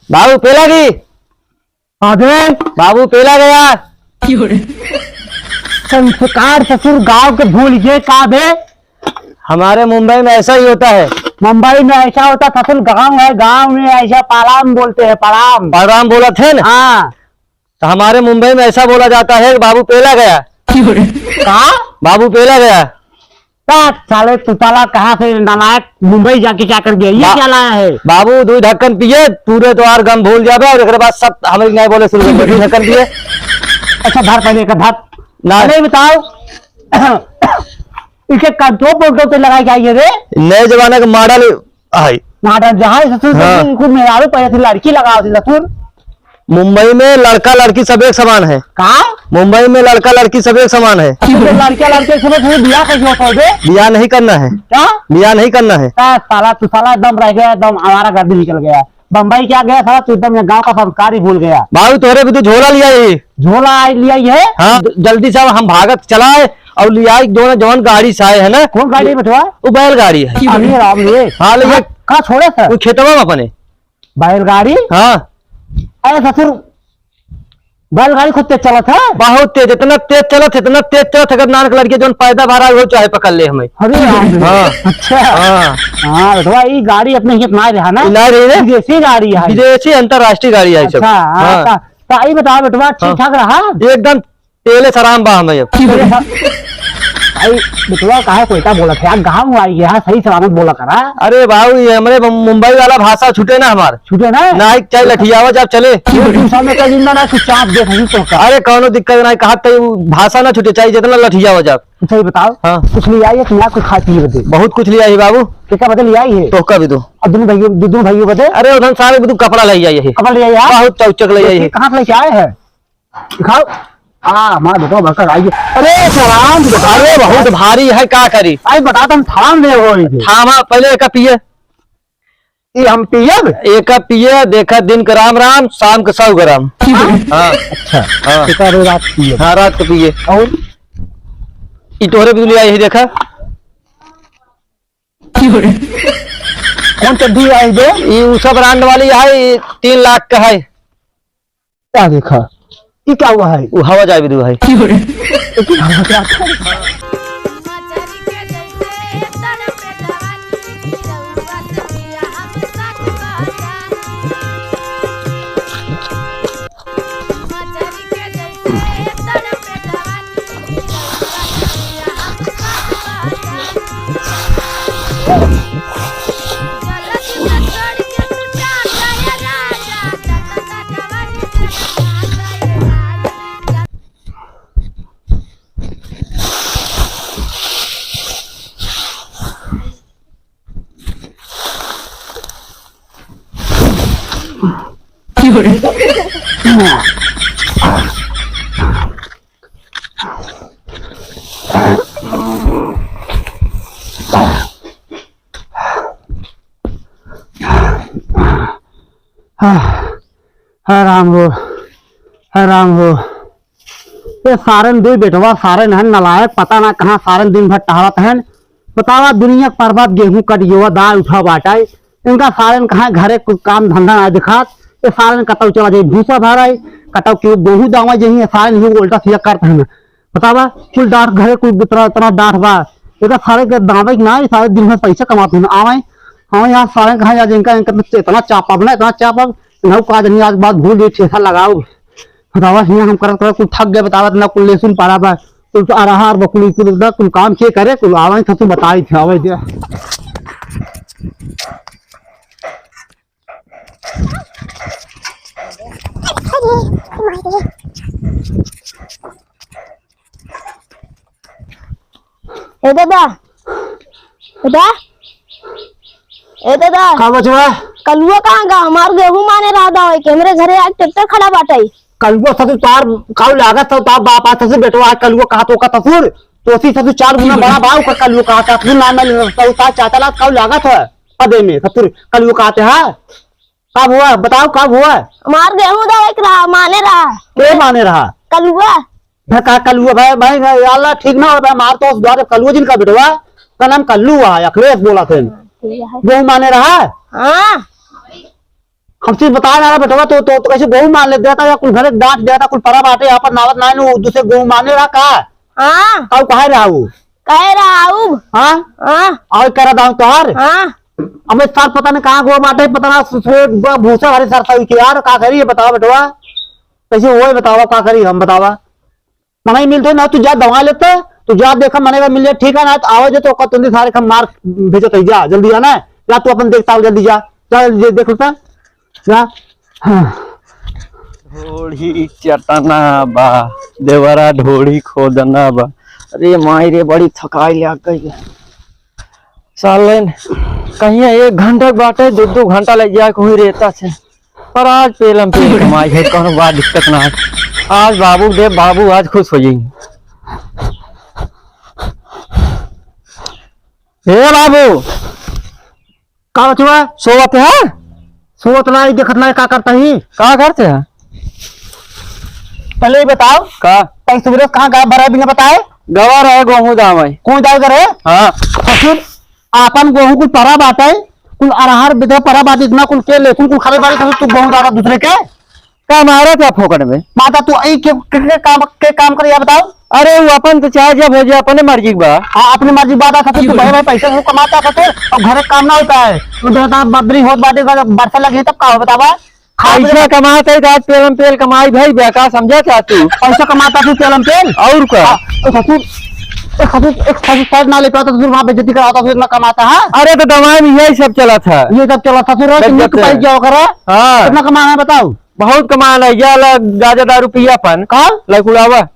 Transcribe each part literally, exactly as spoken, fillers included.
बाबू पेला गई। अबे बाबू पेला गया। संस्कार ससुर गांव के भूल गए का बे? हमारे मुंबई में ऐसा ही होता है। मुंबई में ऐसा होता ससुर, गांव है, गांव में ऐसा पलाम बोलते हैं, पलाम। पलाम बोलत है ना? हाँ। तो हमारे मुंबई में ऐसा बोला जाता है कि बाबू पेला गया। का? बाबू पेला गया। का साले तू साला कहाँ से नालायक मुंबई जाके क्या कर गया? ये बा-, क्या लाया है? बाबू दो ढक्कन पिए, पूरे तो आर गम भूल जाबे और एकरे बाद सब हमरे नहीं बोले शुरू कर दे। दो ढक्कन पिए। अच्छा धर पहले एक धर। ना। अरे बताओ, इसे कंट्रोल पोर्टल पे लगाई जाइए रे। नए जमाने का मॉडल है। मॉडल जहाँ है ससुर, हाँ। इनको मेहरारू पहले से लड़की लगाओ थी ससुर। मुंबई में लड़का लड़की सब एक समान है। का? मुंबई में लड़का लड़की सब एक समान है। तो लड़का लड़के एक समान, फिर बियाह कैसे होता है बे? बियाह नहीं करना है। क्या? बियाह नहीं करना है। का साला तू साला एकदम रह गया, एकदम आवारा गर्दी निकल गया। बम्बई क्या गया साला तू, एकदम यहाँ गाँव का संस्कार ही भूल गया। बाबू तोहरे भी तो झोला लिया ही। झोला आई लिया ही है? हाँ। ज-, जल्दी से अब हम भागत चलाए और लिया ही दोनों जवान गाड़ी से आए है ना। कौन गाड़ी है बेटवा? वो बैलगाड़ी है। अरे राम रे। हाँ, ले कहाँ, ये कहाँ छोड़े सर? वो खेतवा में अपने। बैलगाड़ी? हाँ। अरे ससुर, बैलगाड़ी खूब तेज चलत है। बहुत तेज, इतना तेज चलत, इतना तेज चलत, अगर नान के लड़के जौन पैदा भरा हो चाहे पकड़ ले हमें। अरे राम रे। हाँ। अच्छा। हाँ। हाँ, बेटवा, ई गाड़ी अपने हित ना रहा ना? ई ना रही रे। विदेशी गाड़ी है। विदेशी अंतर्राष्ट्रीय गाड़ी है ई सब। अच्छा, हाँ, हाँ। ता, ता ई बताओ बेटवा, ठीक हाँ। ठाक रहा? एकदम तेले सराम बा हमें अब। अरे हाँ। भाई, बेटवा काहे कोयता बोलत है? यार, गाँव आई है, सही सलामत बोला करा। अरे बाबू, ये हमरे मु-, मुंबई वाला भाषा छूटे ना हमार। छूटे ना? ना, एक चाय लठियावा जब चले। ये तू सामने का जिंदा ना, कुछ चाप दे, सही तो का। अरे, कौनो दिक्कत ना, कहा तो भाषा ना छूटे, चाहे जितना लठियावा जब। अच्छा, ये बताओ, हाँ। कुछ ले आई है कि ना, कुछ खाए पिए बदे? बहुत कुछ ले आई बाबू। केका बदे ले आई है? तोहका भी दो। और दोनों भाइयों, दो, दोनों भाइयों बदे? अरे, उधर सारे भी तू कपड़ा ले आई है। कपड़ा ले आई है? बहुत चौचक ले आई है। कहाँ से लेके आए हैं? दिखाओ। हाँ, हमारा बेटा भरकर आई है। अरे, सलाम बेटा। अरे, बहुत भारी है, का करी? अरे, बता, तुम थाम ले हो इसे। थामा, पहले एका पिए। ये हम पियब? एका पिए, देखा, दिन का राम राम, शाम का सौ ग्राम। हाँ। अच्छा। हाँ। एका रोज रात पिए। हाँ, रात को पिए। और? ई तोहरे भी ले आई है, देखा। कौन चड्ढी आई बे? ई उषा ब्रांड वाली है, ई तीन लाख का है। क्या देखा? ये क्या हुआ है? वो हवा जाए भी दू है। ये क्या हुआ क्या? हाँ, हे राम हो, हे राम हो। ये सारन दुई बेटवा सारन हन नलायक, पता ना कहाँ सारन दिन भर टहरत हन। बतावा, दुनिया के पर्वत गेहूं कट गयो, दाल उठा बाटाई। इनका सारन कहाँ घरे कुछ काम धंधा ना दिखात। ये सारन कतौ चला जाई भूसा भराई, कतौ के गेहूं दावा जही, सारन ही उल्टा सीधा करत हन। बतावा, कुल डांठ घरे कुल इतना, इतना डांठ बा। एकर सारे के दावे के ना, सारे दिन भर पैसा कमात हन। आवे, आवे यहाँ सारे कहाँ जा, जिनका, इनका तो इतना चापब ना, इतना चापब, इन्हों का आज नहीं, आज बात भूल गई, ठेसा लगाओ। बतावा, हियाँ हम करत, करत कुल थक गए, बतावा, इतना कुल लहसुन पारा बा, कुल तो अरहर बा, कुल, कुल, कुल काम के करे, कुल आवे, तो तू बताई थे, आवे दे। ए दादा, दादा, ए दादा। का बचवा? कलुआ कहाँ गा? हमार गेहूं माने रहा दावे के, हमरे घरे आज ट्रैक्टर खड़ा बाटे। कलुआ ससुर तार काऊ लागत था, तार बाप आ ससुर बेटवा आज कलुआ कहा तो का ससुर, तो उसी ससुर चार गुना बड़ा बा, ओकर कलुआ कहा था, ससुर नाम में तो तार चाचा लात काऊ लागत है, पदे में ससुर कलुआ कहते हैं। कब हुआ? बताओ, कब हुआ? हमार गेहूं दवाई के रहा, माने रहा। के माने रहा? कलुआ। भे का कलुआ भाई, भाई, भाई, अल्लाह ठीक ना हो भाई, मार तो उस द्वारे कलुआ जिनका बेटवा, का नाम कल्लू हुआ है, अखिलेश बोला थे। ठीक है। गेहूं माने रहा? हाँ। हमसे बताए ना रे बेटवा, तो, तो, तो कैसे गोहूँ मान ले देता या कुल घरे डांट देता, कुल परा बाटे, यहाँ पर नावत ना नु, दूसरे गोहूँ माने रहा का? हाँ। तब कहे रहा वो? कहे रहा हूँ। हाँ? हाँ। और कह रहा था तोहार? हाँ। अबे सर पता नहीं कहाँ गोहूँ बाटे, पता ना सु-, सु-, ब-, भूसा भरे सर सही के यार, का करी ये बतावा बेटवा? कैसे हुआ ये बतावा, का करी हम बतावा? मनई मिलते ना, तू जा दवा लेता, तू जा देखा, मने का मिल जाए, ठीक है ना, तो आवे जे तो ओकर तुंदी सारे खम मार भेजो तई, जा, जल्दी जाना है, जा तू अपन देखता हो, जल्दी जा, जा, जल्दी देख लेता, जा। हाँ। ढोढ़ी चटना बा, देवरा ढोढ़ी खोदना बा। अरे माई रे, बड़ी थकाई लाग गई। साले कहीं एक घंटा के बाटे, दो दो घंटा लग जाए कोई रेता से। पर आज पेलम पेल कमाई है, कौनो बात दिक्कत ना है। आज बाबू दे, बाबू आज खुश हो जाएंगे। हे बाबू, का बचवा? सोवत है? सोवत ना, देखत ना, का करता ही? का करते हैं? पहले ही बताओ। का? तई सुबह से कहाँ गायब भरा बिना बताए? गवा रहे गोहूँ दाम है। कौन जाए करे? हाँ। ससुर, आपन गोहूँ कुल परा बाटे, कुल अरहर बिधे परा बाटे, इतना कुल के लेकिन कुल खरे बाटे, तू गोहूँ दादा दूसरे के? का मारा था फोकट में? माता तू ई के, के, के काम, के काम करे या बताओ? अरे वो अपन तो चाहे जब हो जाए, अपने मर्जी के बा। हाँ, अपने मर्जी के बात आ ससुर, तू भाई, भाई पैसा वो कमाता ससुर, और घरे काम ना होता है। तू देखता बदरी होत बाटे, बरसा लगी तब का हो बतावा? हाँ, पैसा कमाता है तो आज पेलम पेल कमाई भाई बे, का समझा क्या तू? पैसा कमाता तू पेलम पेल? और का? हाँ, तो ससुर, एक ससुर, एक ससुर साइड ना ले पाता ससुर, वहाँ बेइज्जती कराता ससुर, इतना कमाता है। अरे तो दवाई में यही सब चला था। ये सब चला था ससुर, बस कितने जब कमाई से। क्या करा? हाँ। कितना कमाना है बताओ? बहुत कमाना है, या ला गाजा दारू पिया अपन। का? ला कुड़ावा।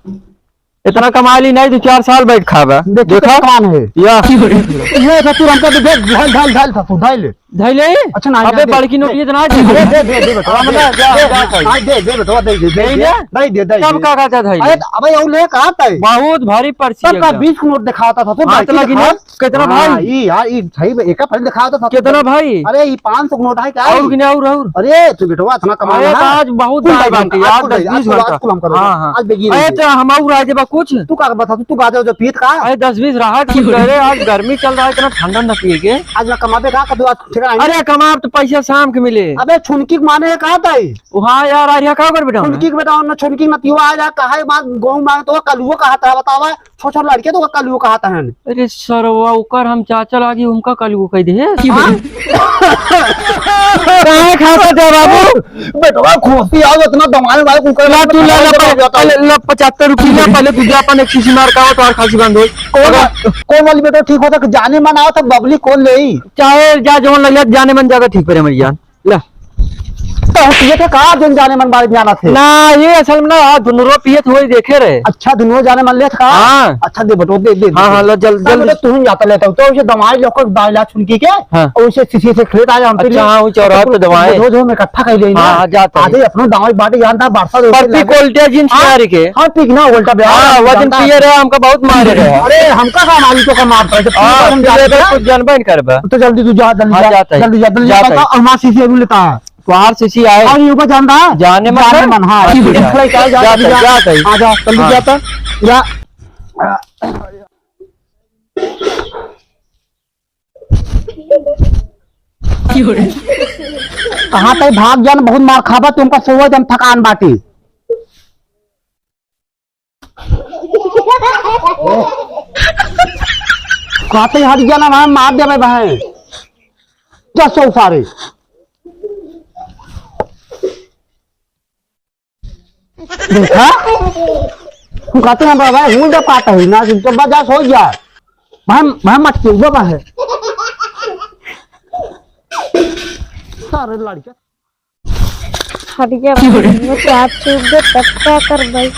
इतना कमा ली नहीं, दो चार साल बैठ खाबा। देखी देखा? तो कमान है। या। ये ससुर हमका तो दे, ढाल, ढाल, ढाल ससुर, ढाल ले। ढाल ले? अच्छा, ना, अबे ना, दे, बड़की नोट दे। ये तो ना दे। अरे दे, दे, दे बेटा, हाँ, दे, ना, जा, दे, जा, दे, जा। हाँ, दे, दे बेटा, दे, दे, दे, नहीं दे? दे, दे, दे, तब दे। का, का, का ढाल ले? अरे, अबे, यहू ले, कहाँ था? बहुत भारी पर्ची तब है का एकदम। बीस नोट दिखाता था, तो हाँ, बाकी तो लगी दिखा। ना। कितना हाँ, भाई? ई यार, ई सही में एका फल दिखाता था। कितना भाई? अरे, ई पाँच सौ के नोट है क्या? और ई? कि नहीं, और, और? अरे, तू बेटवा इतना कमाल अरे, है। तो आज बहुत कुल दाल भाई, बाटी आज यार, कुल दस भाई, आज बीस कुल, आज घंटा। कुल हम करेंगे। हाँ, हाँ। आज बेगी अरे, नहीं तो हम और आ जाबा कुछ। तू का बता, तू, तू गाजर जो पीत का? अरे, दस बीस रहा, कुछ कह रहे, आज गर्मी चल रहा है, इतना ठंडा न पिए के। आज ना कमाबे का, कदू आज ठेका नहीं। अरे, कमाब तो पैसा शाम के मिले। अबे, छुनकी के माने है कहा ताई? ओ हाँ यार, आज यहाँ का कर बेटा? छुनकी के बेटा, ना छुनकी ना तिवा आ जा, कहा है बात, गहूं मांगे तो कलुओ कहा था, बतावा। छोट छोट लड़के तो कलुओ कहा था। अरे सरवा, ओकर हम चाचा लागी, उनका कलुओ कह दे। हाँ? काहे खाता था बाबू? बेटवा खोसी आओ, इतना दमाल भाई कुकर ला तू ला, ला, खराब हो जाता है। पहले ला पचहत्तर रुपया ला, पहले तू जा अपन एक शीशी मार का, तो और खांसी बंद होई। कौन, कौन वाली बेटा ठीक होता कि जाने मन आओ तो बबली कौन लेई? चाहे जा जवन लगे, जाने मन जावे ठीक परे मर जान। ला। तो हम पिए थे का, दिन जाने मन बारे जाना थे? ना, ये असल में ना, आज दुनरो पियत होई देखे रहे। अच्छा, दुनरो जाने मन लेत का? हाँ। अच्छा, दे बेटो, दे, दे, दे, हाँ, दे। हाँ, लो, जल-, तब जल्दी। बेटा, तू ही जाता लेता हो, तो उसे दवाई लोग को दवाई ला छुनकी के, हाँ। और उसे शीशी से खेत आया हम अच्छा, लिए। हाँ, वो चौराहे पे दवाई। रोज हम इकट्ठा कर लेना। हाँ, हाँ, जाता है। आधे अपना दवाई बाटे जानता, बरसात होते पत्ती लगे। कोल्टे जिन हाँ, सुधार के। हाँ, ठीक ना, उल्टा ब्याह हाँ, हम वो दिन जानता पिए है। रहे, हमका बहुत मारे रहे। अरे, हमका का मारी तो का मारता है, जब हाँ, तुम पिए रहे, जानते कुछ जानबे नहीं करबे। तो जल्दी तू जा, जल्दी हाँ, जा, जाता है। जल्दी जा, जल्दी जाता जा, है। और वहाँ शीशी अभी लेता है। तोहार शीशी आए। और ये ऊपर जानता है? जाने मन जाने है? मन, हाँ। हाँ, ठीक है। इसलिए क्या, जा, जाता जल्दी है, जा। जाता है। हाँ, जा, जल्दी हाँ। जाता है। जा। कहाँ तक भाग जान, बहुत मार खाबा, तुमका सोवा जन थकान बाटी। कहते हट गया ना भाई, मार देबे भाई। जा सो सारे। देखा? तू कहते हैं बाबा, हूँ जा पाता है ना, तो बजा सो जा। भाई, भाई मत क्यों बाबा है। सारे लड़के। हट गया भाई, मैं तो हाथ चूक दे, तब क्या कर भाई?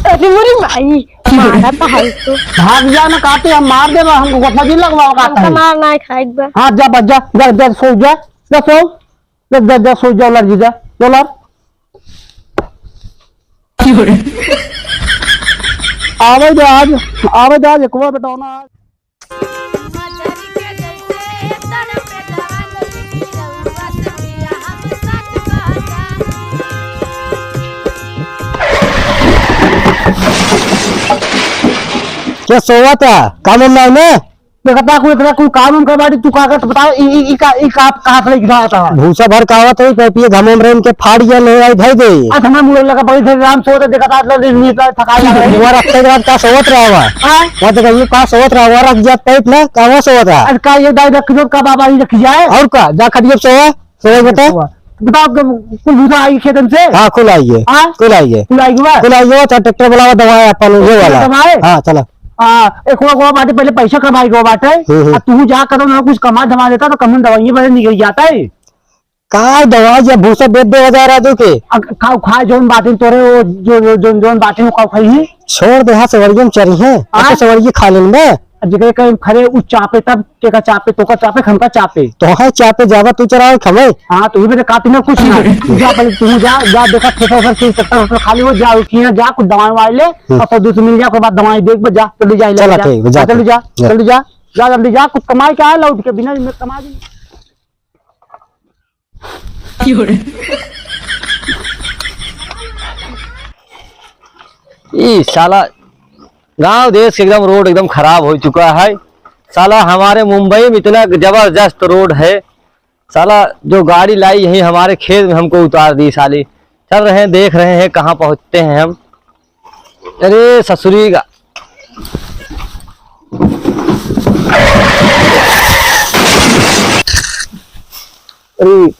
अरे मोरी माई, मारा तो है तो। भाग जा ना, काटे हम मार देबा, हमको गोफा जी लगवाओ, काटे हमका है। मार ना खाए एक बार। हाँ, जा बस, जा, जा, जा, सो जा, जा, सो, जा, जा, जा, सो जा, लड़ जी, जा, जा, लड़। आवे दे आज, आवे दे आज, एक बार बेटा ना आज। क्या सोवा था? काम वाम ना है ना? देखता कुल इतना कुल काम उनका बाटी, तू का करत बताओ, ई, ई, ई का, ई का, कहाँ से लेके जाता है? भूसा भर का आवत है, पे पिए घामों में रह के फाड़ गया, ले आई भाई दे। आज हमें मुड़े लगा, बड़ी देर राम सोते देखा था, मतलब, नींद, नींद थकाई लग रही। वो रखते के बाद का सोवत रहा हुआ? हाँ? वो देखा, ये का सोवत रहा हुआ, रख दिया पेट में, का वो सोवत रहा? अरे का ये दाई रख दो, का बाबा ही रख जाए? और का, जा खटिया पे सोवा। सुबह बेटा। बताओ, कुल भूसा आई खेतन से? हाँ, कुल आई है। हाँ? कुल आई है। कुल आई हुआ? कुल आई हुआ, अच्छा, ट्रैक्टर बुलावा, दवाई अपन, ये वाला। दवाई? हाँ, चला। हाँ, एक हुआ, हुआ बाटे, पहले पैसा कमाई हुआ बाटे। हम्म, हम्म। आ तू जा करो ना, कुछ कमा धमा देता तो कम दवाइयाँ पहले निकल जाता है। का दवाई या भूसा दे दे हजार आदमी के? अग-, खाओ, खा, जौन बाटे तोरे, वो जो, जो, जौन, जौन बाटे, वो खाओ, खाई ही। छोड़ दे, हाँ, सवरियम चरी है। हाँ? अच्छा, सवरिये खा लेन बे। जेकरे कहीं खरे उ चापे तब, केका चापे, तोका चापे, हमका चापे। तोहे चापे जावा, तू चरावे खमे। हाँ, तो ये मेरे काटी में कुछ ना। तू जा पहले, तू जा, जा देखा, फेफर, फेफर, चीज, चक्कर, चक्कर खाली हो, जा, उसकी यहाँ जा, कुछ दवाई वाई ले, हम्म। और सब दूसरी मिल जा, ओकर बाद दवाई देख, बस जा, जल्दी जा, चला, जा। ठीक बा, जा, जल्दी जा, जा। जल्दी जा, जा, जल्दी जा, कुछ कमाई के आए, लौट के बिना, मैं कमा दी। ई साला गांव देश के एकदम रोड एकदम खराब हो चुका है। साला हमारे मुंबई में इतना जबरदस्त रोड है, साला जो गाड़ी लाई यही हमारे खेत में हमको उतार दी साली। चल रहे हैं, देख रहे हैं कहाँ पहुँचते हैं हम। अरे ससुरी का। अरे।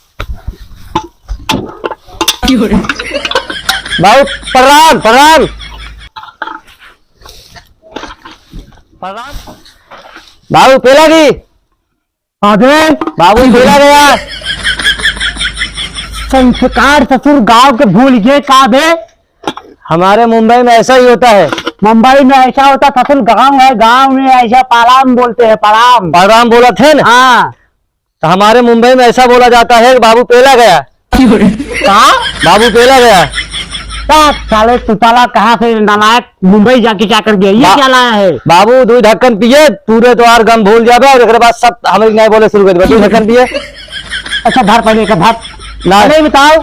बाबू, प्रणाम, प्रणाम। प्रणाम। बाबू, पेला की? अबे बाबू, बोला रे यार। संस्कार ससुर गांव के भूल गए का बे? हमारे मुंबई में ऐसा ही होता है। मुंबई में ऐसा होता ससुर, गांव है, गांव में ऐसा पलाम बोलते हैं, पलाम। पलाम बोलत है ना? हाँ। तो हमारे मुंबई में ऐसा बोला जाता है कि बाबू पेला गया। का? बाबू पेला गया। का साले सुताला कहाँ से नालायक मुंबई जाके क्या कर गया? ये बा-, क्या लाया है? बाबू दो ढक्कन पिए, पूरे तोहार गम भूल जाबे और एकरे बाद सब हमरे नहीं बोले शुरू कर देबे। दो ढक्कन पिए। अच्छा धर पहले एक धर। ना। पहले ही बताओ।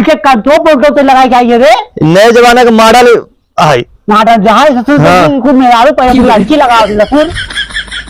इके कंट्रोल पोर्टल पे लगाई जाइए रे। नए जमाना के मॉडल हाय। नाटक जहाँ ससुर हाँ। ससुर को मेहरारू पहले तो लड़की लगाओ ससुर।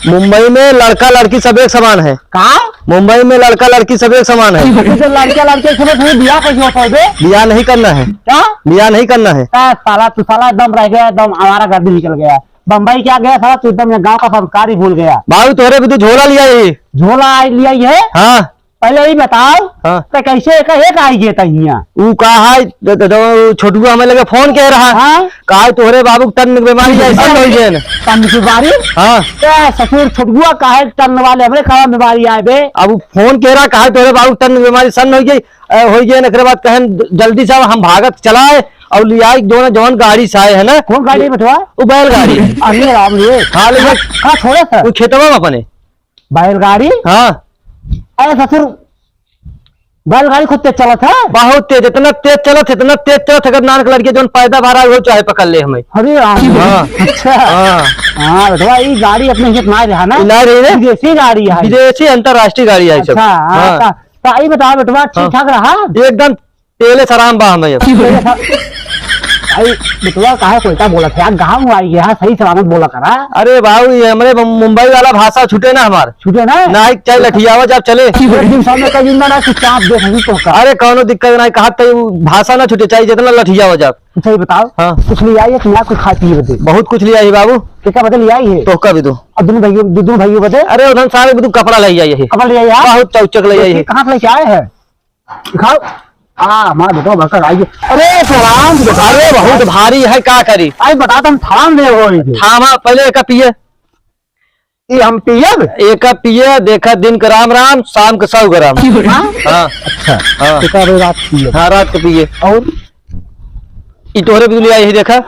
मुंबई में लड़का लड़की सब एक समान है। का? मुंबई में लड़का लड़की सब एक समान है। तो लड़का लड़के सब एक समान बियाह कैसे होता है बे? बियाह नहीं करना है। क्या? बियाह नहीं करना है। का साला तू साला एकदम रह गया, एकदम आवारा गर्दी निकल गया। बम्बई क्या गया साला तू, एकदम यहाँ गाँव का संस्कार ही भूल गया। बाबू तोहरे भी तू झोला लिया ही। झोला लिया ही है? हाँ। पहले ही बताओ, हाँ। तो कैसे एक, एक आई गए तहिया? ऊ का है, द-, द-, द-, छोटुआ हमें लगे फोन कह रहा। हाँ। का है, तोहरे बाबू के तन में बीमारी है, ऐसा हो गए ना। तन की बीमारी? हाँ। क्या ससुर छोटुआ का है, तन वाले हमरे कहाँ बीमारी आए बे? अब ऊ फोन कह रहा, का है, तोहरे बाबू के तन में बीमारी सन हो गई, अ, हो गई ना, एकरे बाद कहन, "जल्दी से हम भागत चलाए और ले आई दोनों जवान गाड़ी से आए है ना।" कौन गाड़ी है बेटवा? वो बैलगाड़ी। अरे राम रे। हाँ, ले हाँ, हाँ, थोड़ा सा। वो खेतवा में अपने। बैलगाड़ी? हाँ। अरे ससुर, बैलगाड़ी खूब तेज चलत है? बहुत तेज, इतना तेज चलत है, इतना तेज चलत है, अगर नान के लड़के जौन पैदा भरा हो, चाहे पकड़ ले हमें। अरे राम। हाँ। अच्छा। हाँ। हाँ, बेटवा, ई गाड़ी अपने हित ना रहा ना? ना रही रे। विदेशी गाड़ी है। विदेशी अंतर्राष्ट्रीय गाड़ी है सब। अच्छा, हाँ, हाँ। तो, तो ई बताओ बेटवा, ठीक हाँ। ठाक रहा? एकदम तेले सराम बा हमें अब। भाई, बेटवा काहे को उल्टा बोलत है? गाँव आई है, सही सलामत बोला करा। अरे बाबू, ये हमरे मु-, मुंबई वाला भाषा छूटे ना हमार। छूटे ना? ना, चाहे लठियावा जब चले। एक दिन सामने कई दिन ना, ना, चुपचाप देख, हम तो का। अरे, कौनो दिक्कत ना, कहा तो भाषा ना छूटे, चाहे जितना लठियावा जब। अच्छा, ये बताओ, हाँ। कुछ ले आई है कि ना, कुछ खा पिए बदे? बहुत कुछ ले आई बाबू। क्या, क्या बदे ले आई है? तोहका भी दो। अब दोनों भाइयों, दो, दोनों भाइयों बदे? अरे, उधर सारे भी तू कपड़ा ले आई है। कपड़ा ले आई है? बहुत चौचक ले आई है। कहाँ से लेके आए हैं? दिखाओ। हाँ, मार बेटा, बकर आई। अरे, प्रणाम, प्रणाम। अरे, बहुत भारी है, का करी? आई बता, तुम थाम ले हो इनके। थामा, पहले एक पिए। ये हम पियब? एक पिए, देखा दिन का राम राम, शाम का सौ ग्राम। हाँ? हाँ। अच्छा। हाँ। एक अबे रात पिए। हाँ, रात को पिए। और? ई तोहरे बिजली आई है, देखा।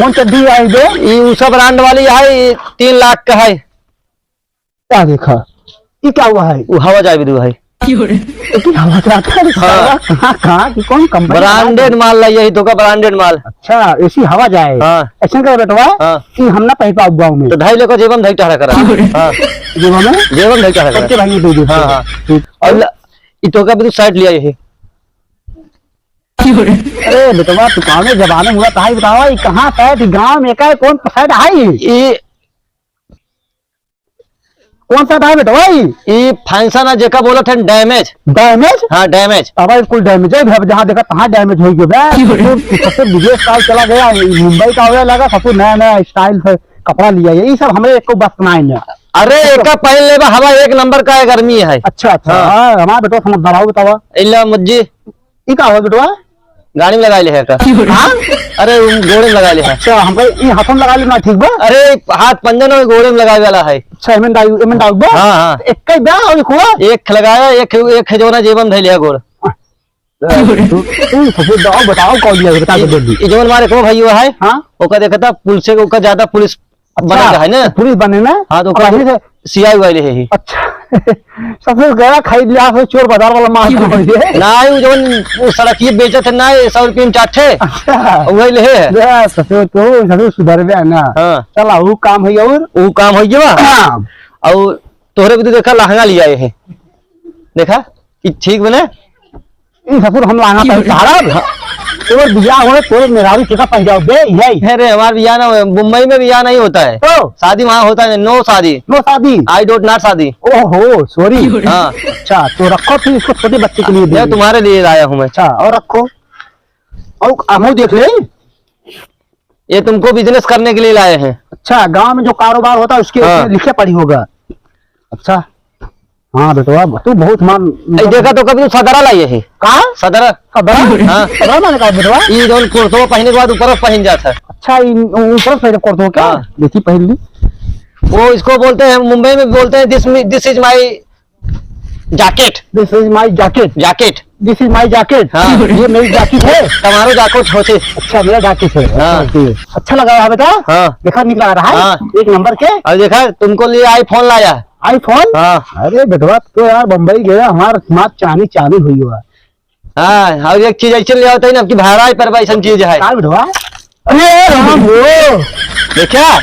कौन चड्ढी आई बे? ई उषा ब्रांड वाली है, ई तीन लाख का है। क्या देखा? ये क्या हुआ है? वो हवा जाए बिदु भाई। लेकिन हवा जाता है, हाँ। साला, कहाँ, कहाँ की कौन कंपनी? ब्रांडेड माल लाई, यही तो का ब्रांडेड माल। अच्छा, ऐसी हवा जाए। हाँ। ऐसे करे बेटवा हाँ। कि हम ना पहन पाऊ गाँव में। तो ढाई लेकर जेबम ढाई टहरा करा। हाँ। जेबम में? जेबम ढाई टहरा करा। सबके भाई दे दे। हाँ, हाँ। ठीक। और ल-, ई तो का बिदु शर्ट लिया यही। अरे बेटवा, तू कौने जमाने में हुआ, तहाई बतावा, ई कहाँ set, ई गाँव में का कौन set है? ई कौन set है बेटवा ई? ई function है, जेका बोलत है damage। Damage? हाँ, damage। अब ई कुल damage है, अब जहाँ देखा तहाँ damage होइ गया बे। ससुर, ससुर विदेश का चला गया, ई मुंबई का होवे लगा, ससुर नया नया style से कपड़ा लिया है, ई सब हमरे एको बस ना है। अरे, एका पहन लेबा, हवा एक number का है, गर्मी है। अच्छा, अच्छा। हाँ। हाँ, हमारा बेटवा समझदार हो, बतावा। इल्ला मुज्जी। ई का हो बेटवा? गाड़ी में लगा ले है का? हाँ? अरे, उ गोड़े में लगा ले है। अच्छा, हमको ई हाथों में लगा लेना ठीक बा? अरे, हाथ पंजन और गोड़े में लगावे वाला है। अच्छा, एमन डाल, एमन डाल बा? हाँ, हाँ। एक ही बा और एक हुआ? एक लगाया, एक, एक है जो ना जेबन धइले है गोड़। तू, तू ससुर दाव बताओ कौन लिया, बता दे जल्दी। ई जवन हमारे को भाई हुआ है? हाँ? ओका देखता पुलिस से, ओका ज्यादा पुलिस अच्छा, बने का है ना? पुलिस बने ना? हाँ, तो अब ओका वहीं से सियाई वाले है ही। अच्छा। ससुर गया खाई लिया, फिर चोर बाजार वाला माल खा लिए। ना, वो जवन वो सड़क ये बेचत है ना, ये सौ रुपये में चार ठे। अच्छा। वही ले है। जा, ससुर तो, ससुर सुधर गया ना। हाँ। चला, वो काम है और? वो काम हो गया। हाँ। और तोहरे भी तो देखा, लहंगा लिया है। देखा? ई ठीक बने? ई ससुर हम लहंगा पहन के हारब? तोर बियाह होए, तोर मेहरारू के का पहन जाओ बे, यही। अरे, हमार बियाह ना होए, मुंबई में बियाह नहीं होता है। तो? शादी वहाँ होता है, no शादी। No शादी? I don't not शादी। ओहो, sorry। हाँ। अच्छा, तो रखो फिर इसको, छोटे बच्चे के लिए ये देंगे। तुम्हारे लिए लाया हूँ मैं। अच्छा, और रखो। और हमहू देख ले। ये तुमको business करने के लिए लाए हैं। अच्छा, गांव में जो कारोबार होता है उसके हाँ। उसमें लिखे पड़ी होगा। अच्छा, हाँ बेटवा, तू बहुत मान ए, देखा तो कभी तू सदरा लाए है। का? सदरा। सदरा? हाँ। सदरा माने का बेटवा? ये जौन कुर्तो पहने के बाद ऊपर पहन जाता है। अच्छा, ई ऊपर पहने कुर्तो का? हाँ। देखी पहन ली। वो इसको बोलते हैं, मुंबई में बोलते हैं, this, this is my jacket। This is my jacket। Jacket। This is my jacket। हाँ। ये मेरी jacket है। तुम्हारो jacket होते। अच्छा, मेरा jacket है। हाँ। अच्छा, अच्छा लगा रहा है बेटा। हाँ। देखा, निकला रहा है। हाँ। एक number के। और देखा, तुमको लिए iPhone लाया। iPhone? हाँ। अरे बेटवा, तो यार बम्बई गया, हमार, हमार चानी चानी हुई हुआ। हाँ, और एक चीज ऐसे ले आवत है ना, आपकी भाड़ा पर भाई ऐसन चीज है। का बेटवा? अरे राम हो। देखा?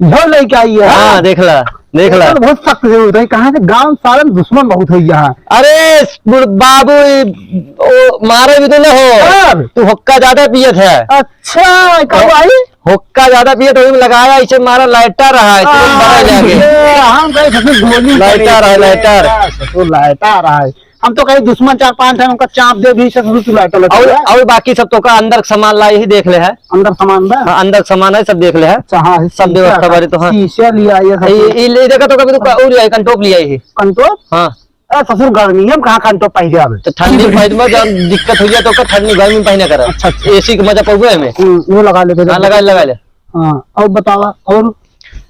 इहो लेके आई है। हाँ, देख ला, देख ला। एकर बहुत सख्त जरूरत है। कहाँ से गांव सालन दुश्मन बहुत है यहाँ। अरे बुढ़-, बाबू, ई, ओ, मारे भी तो न हो। कब? तू हुक्का ज्यादा पियत है। अच्छा, कब आई? हुक्का ज्यादा पियत, वही में लगाया, इसे मारा, lighter रहा है, तुरंत भरा जाके। अरे, हम कहे ससुर गोली lighter है, lighter। ससुर lighter है। हम तो कहीं दुश्मन चार पांच है, उनका चाप दे भी, ससुर तू lighter लगा और, दिया। और बाकी सब तो का अंदर का सामान लाई ही देख ले है। अंदर सामान बा? हाँ, अंदर का सामान है, सब देख ले है। अच्छा, हाँ, सब शीशा व्यवस्था का, बारी तो, हाँ। शीशा लिया, ये सब। ये, ये ले देखा तो कभी तो का, और लिया है, कंटोप लिया है। कंटोप? हाँ। अरे ससुर, गर्मी में हम कहाँ कंटोप पहन के आवे? तो ठंडी में पहन में जब दिक्कत हो जाए तो का ठंडी गर्मी में पहने करा। अच्छा, अच्छा। AC के मजा पउबे हमें। हम्म, वो लगा ले, हाँ, लगा ले, लगा ले। हाँ, और बतावा, और?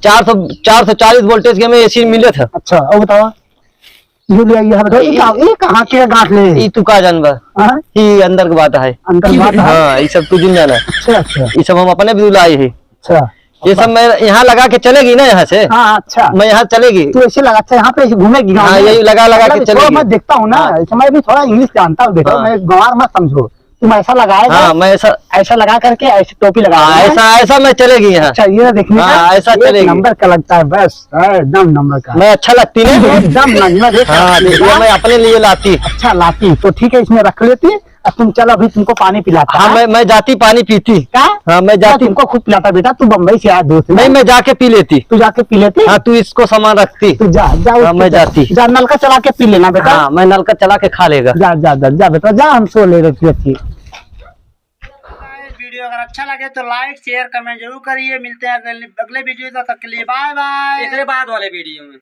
चार सौ, चार सौ चालीस voltage के हमें AC मिले था। अच्छा, और बतावा? ये ले आइए, हम बताओ, ये ये का, ये कहाँ के गांठ ले? ये तू का जानबा? हाँ? ये अंदर की बात है। अंदर की बात है? हाँ, ये सब तू जिन जाना। अच्छा, अच्छा। ये सब हम अपने भी लाई है। अच्छा। ये सब मैं यहाँ लगा के चलेगी ना यहाँ से। हाँ, अच्छा। मैं यहाँ चलेगी। तू ऐसे लगा, अच्छा, यहाँ पे ऐसे घूमेगी गाँव हाँ, में? यही लगा, लगा के मतलब, थोड़ा चलेगी। मैं देखता हूँ ना, हाँ। ऐसे मैं भी थोड़ा English जानता हूँ, देखो, हाँ। मैं गंवार मत समझो। तुम ऐसा लगाएगा, हाँ, मैं ऐसा ऐसा लगा करके ऐसे टोपी लगा हाँ, लेना। ऐसा, ऐसा मैं चलेगी यहाँ। अच्छा, ये देखने का हाँ, ऐसा एक चलेगी। Number का लगता है, बस, हाँ, एकदम number का। मैं अच्छा लगती नहीं? एकदम number, एक हाँ, number ये का। मैं अपने लिए लाती। अच्छा, लाती, तो ठीक है, इसमें रख लेती। अब तुम चलो, अभी तुमको पानी पिलाता हाँ, है। मैं, मैं जाती पानी पीती। क्या? हाँ, मैं क्या जाती। तुमको खुद पिलाता बेटा, तू बम्बई से आया दोस्त है। नहीं, मैं जाके पी लेती। तू जाके पी लेती? हाँ, तू इसको सामान रखती। तू जा, जा, हाँ, उठ मैं के जा। जाती। जा, नलका चला के पी लेना बेटा। हाँ, मैं नलका चला के खा लेगा। जा, जा, जा, जा बेटा, जा, हम सो ले रहे थे। Video अगर अच्छा लगे तो like, share, comment जरूर करिए। मिलते हैं अगले, अगले video, तब तक के लिए bye bye। एकरे बाद वाले video में।